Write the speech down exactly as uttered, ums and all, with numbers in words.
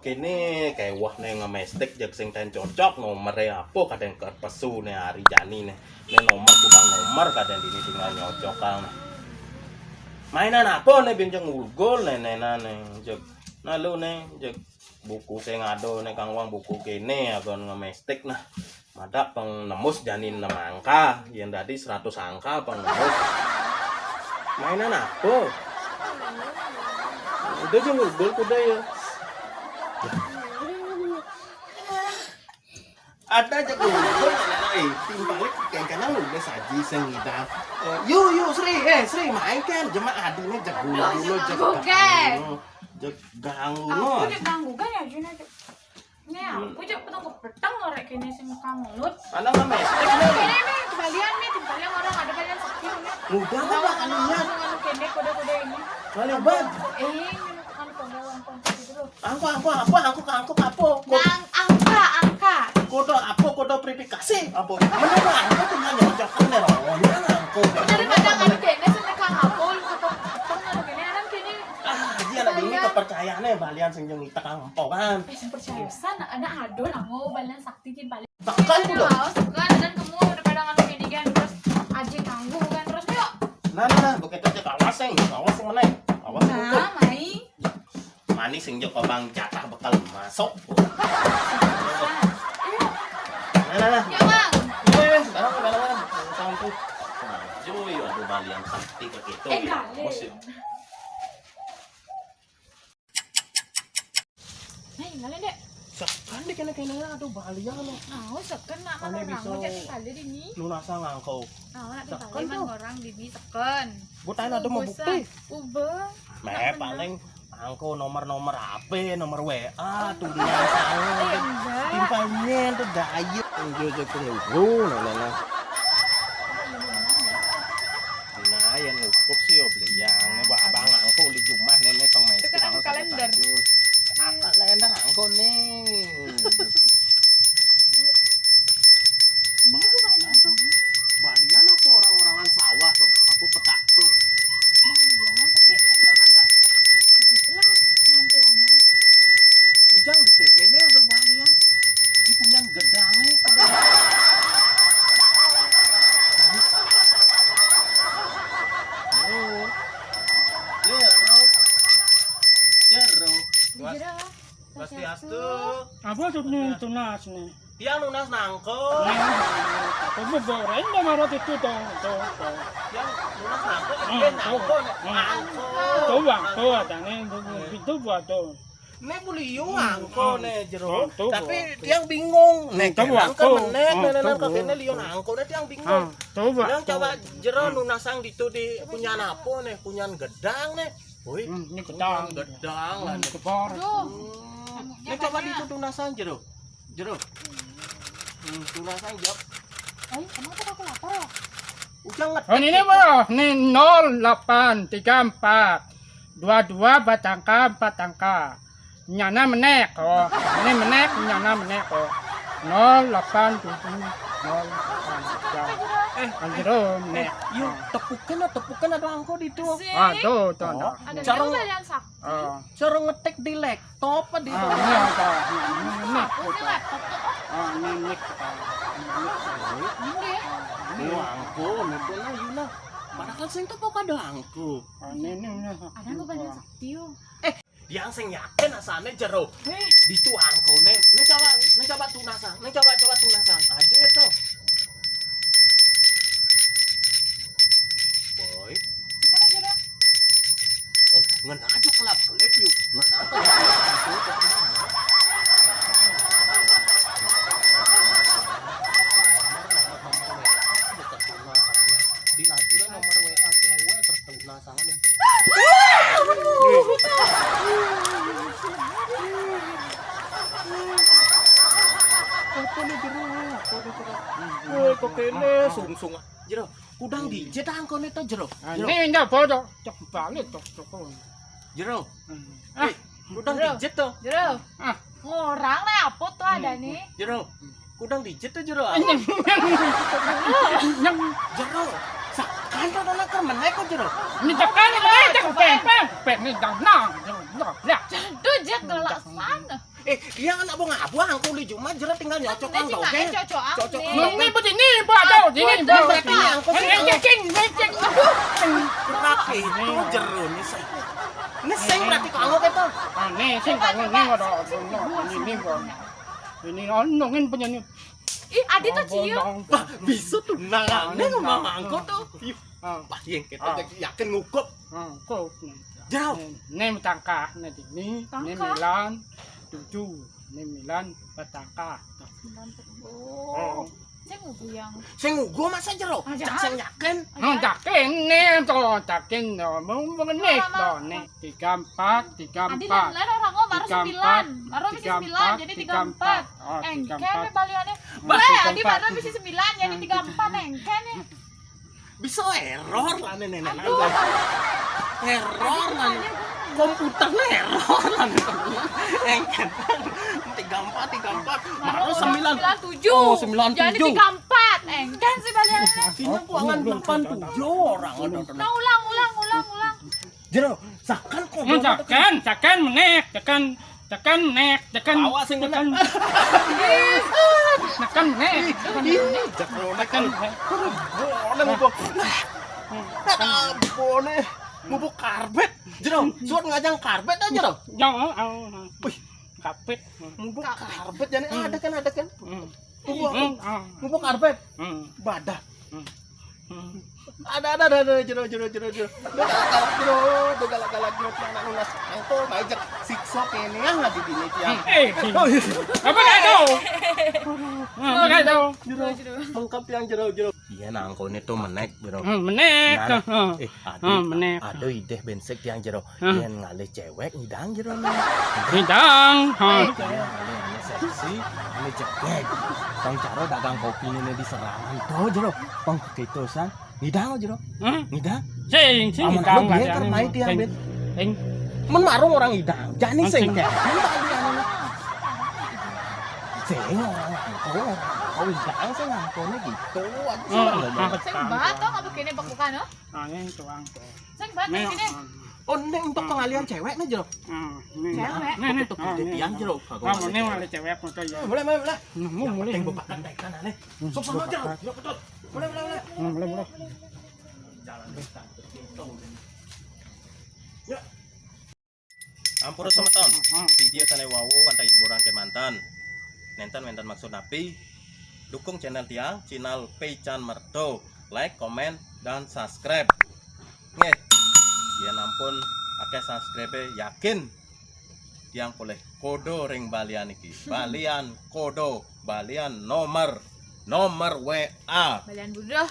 Kéné kéweh né ngemestik jeg sing ten cocok, nomeré apa kadén kepesu né ari jani né. Né nomer kurang nomer kadén dini tinggal nyocokang. Mainan apa né bin jeg ngulgul né nénan né jeg. Nah lu né jeg buku sing ada né kang wang buku kéné agon ngemestik nah. Madak pang nembus jani enam angka, yén dadi seratus angka pang nembus. Mainan apa? Udah aja ngulgul kuda ya. Ada aja ngulgul, eh, timpalik kengkana udah saji sing ngidang. Eh, yu, yu, Sri, eh, Sri, main kan, jema adine jeg gula-gula, jeg ganggu, jeg ganggu, no. Aku jeg ganggu kan ya, Jun, aja. Né, aku jeg peteng-peteng lho rék kéné sing kangelut. Ana ngamestik, né. Kéné, né, kembalian, né, kembalian orang ada balian sakti, né. Udah, apa balian? Anu kéné, kode-kode ini. Balian apa? Eh, ini tukang tonggo, tukang gitu loh. Angko, angko, apa? Angko, angko, apa? Ko- Ang-, angka, angka. Kode apa? Kode verifikasi apa? Mana angko tinggal nyocok kan, né, roh. Mana angko? Daripada kan kéné sing kang apa, lu ketemu, ketemu kéné, anak kéné. Ah, iya, lah, ini kepercayaannya balian sing jeung tekang empok kan. Eh, sing percaya pisan, anak ado lah mau balian sakti jeung balian. Tekan kudu. Mau segan dan kamu daripada nganu kéné kan terus aja ganggu kan terus yuk. Nah, nah, nah, begitu aja awas sing, awas sing meneh. Awas sing. Nah, mai. Manis sing joko bang jatah bekal masuk. Nah, nah, nah. Ya, Bang. Iya, iya, sekarang mana mana. Sampai. Nah, cuy, aduh balian sakti ke gitu. Eh, enggak. Bos, ya. Nah, gimana, Dek? Sekan di kena-kena ada balian loh. Nah, sekan nak mana orang bisa mau jadi kali ini. Lunasa ngangko. Nah, nak sekan tuh orang di sekan. Gue tanya ada mau bukti. Uber. Meh paling angko nomor-nomor apa, nomor W A tuh dia sana. Timpalnya tuh daya. Enggak gitu lu. Nah, nah, nah. Nah, yang ngukup sih yo beli yang né buat abang angko di rumah nenek tong main. Sekarang kalender. Kalender angko nih. Balian apa orang-orangan sawah tuh? Apa petakut? Balian, tapi emang agak gitulah nampilannya. Ujang di kéné ada balian. Di punyan gedangnya. Jero. Jero. Jero. Swastiastu. Apa tuh nih tunas nih? Tiang nunas nangko. Kamu goreng dah marot itu tuh, tuh, tuh. Tiang nunas nangko, eh, nangko, nangko. Tuh, Bang, tuh, ada nih, itu buat tuh. Né beli angko né jero. Tapi tiang bingung. Né kan menek, né, né, kakeknya liu angko, né tiang bingung. Tiang coba jero nunasang ditu di punyan apa né? Punyan gedang né. Woi, ini gedang. Gedang lah. Duh. Né coba ditu tunasang jero. Jero. Hmm, tunasang jawab. Ayo, emang tuh aku lapar ya? Ujang ngetik. Oh, ini apa ya? Ini nol delapan tiga empat dua dua empat angka, empat angka. Nyana menek, oh. Ini menek, nyana menek, oh. Nol delapan tujuh nol delapan tiga. Eh, anjero menek. Yuk, tepukin lah, tepukin ada angko di itu. Aduh, tuh. Ada cara ngetik di laptop apa di ini apa? Ini mic kita. Ah, ini mic kita. Ini angko, ini lah, Yuna. Padahal sing tuh pokoknya ada angko. Ini, ini, ini. Ada angko banyak sakti. Yang sing yakin asane jero. Ditu angkone. Né coba, né coba tunasang. Né coba, coba tunasang. Aja itu. Boy. Oh, ngen aja kelap-kelip yuk. Ngen aja kelap-kelip. Dilaporan nomor W A cewek tertentu. Nah, sama nih. Apa nih jero? Apa nih jero? Woi, kok kéné sungsung. Jero, kudang dijét angkone to jero. Jero. Ini enggak bodoh. Cek balik to, to. Jero. Eh, kudang dijét to. Jero. Ah. Ngorang lah apa tuh ada nih? Jero. Kudang dijét to jero. Jero. Sakan to nang kermenek kok jero. Ini tekan ini cek peng peng peng ini dang nang. Jero. Jero. Jero. Tuh jét galak sana. Eh, dia anak buah ngabuang, aku di Jumat jerat tinggal nyocok Ini cuma doge. cocokan Cocok nih. Nah, ini begini, Pak, tahu, ini, Ini Pak. berarti yang kau Ini sih. cacing, ini cacing. Aduh. Rapi, itu jeru nih sih. Ini sing berarti kau anggap itu. Ah, ini sing kamu ini ada ini, ini, Bang. Ini onongin penyanyi. Ih, Adi tuh cium. Wah, bisa tuh. Nah, ini memang angkot tuh. Ih, Ah, Wah, yang kita Ah. Yakin ngukup. ah, kok. Jauh. Ini tangkah nanti ini, ini Tangkah. Milan tujuh, ini Milan bertangkah. Oh. Saya mau buyang. Sing ngugu masa jero. Ah, Cak jangan. sing yakin. Hmm, yakin nih, tuh, yakin nih, mau mengenai Mama. Tuh, nih, tiga empat, tiga Adi empat. Lan Lan orang ngomong baru Tiga sembilan. Empat, Baru bisa tiga sembilan, empat, jadi tiga tiga empat. Empat. Oh, Engken tiga empat. Baliannya. Bah, Weh, tiga Adi empat. baru bisa sembilan, jadi tiga empat engken nih. Bisa error lah nih nenek. Aduh. Error lah nih. Komputernya error lah nih. Engken. Tiga empat, tiga empat. Baru sembilan. Sembilan tujuh. Oh, sembilan tujuh. Jadi tiga empat. Engken sih Baliannya. Sini aku angan delapan tujuh orang. Aduh, Nah, ulang, ulang, ulang, ulang. Jero, sakan kok. Hmm, tekan, tekan menek, tekan, tekan menek, tekan. Awas yang Tekan. kena. Tekan menek. Ini jero nek Tekan. Boleh mubuk. Boleh. Mubuk karbet. Jero, suat ngajang karbet aja jero. Jangan, oh, oh. Wih. Kapit. Mubuk karbet jadi ada kan, ada kan. Hmm. Mubuk. Hmm, ah. Mubuk karbet. Hmm. Badah. Hmm. Hmm. Ada, ada, ada, ada, jero, jero, jero, jero. Udah galak-galak, jero, udah galak-galak, jero, anak lunas. Angko, main jek siksa kene yang lagi di ini tiang. Eh, Oh, iya. Apa kayak itu? Apa kayak itu? Jero, mengkap tiang jero, jero. Iya, nangko ini tuh menek, jero. Hmm, menek. Nah, Hmm. Eh, ada, Hmm, menek. Ada ide bensek tiang jero. Hmm. Yang ngalih cewek ngidang jero nih. Ngidang. Ha. Iya, ngalih, ngalih seksi, ngalih jegeg. Bang Caro dagang kopi ini di Serangan tuh jero. Bang kekitosan. Ngidang jero. Hmm? Ngidang. Sing, sing Amun ngidang aku biar kan, kermai tiang, sing, Ben. Sing. Men marung orang ngidang. Jani Oh, sing sing. kan. Kan tak ada anu. Sing orang ngangko, orang ngangko ngidang sing ngangkone gitu. Aku sih Oh, ngomong. ah. Sing bato nggak begini bekukan, oh? Ah, ini tuang tuh. Sing bato Nih, ini. ah. Oh, ini untuk pengalian cewek nih, Jero. Ah, ini. Cewek. Nih, nih. Untuk Ah, ide ini. tiang, Jero. Kagak Ah, ada ini cewek. Malah cewek motor ya. Eh, boleh, boleh, boleh. Nemu mulai. Yang bapak kan, Jero. Sok sama, Jero. Jero, betul. Boleh, boleh, boleh. Hmm, boleh, boleh. Jalan di kantut itu. Ya. Ampura semeton. Hmm. Video sané wau wantah hiburan kémanten. Nénten wénten maksud napi? Dukung channel tiang, channel Pecan Merdo. Like, komen, dan subscribe. Nggih. Yén ampun akéh subscribe, yakin tiang polih kodo ring balian iki. Balian kodo, balian nomor, nomor W A. Balian buduh.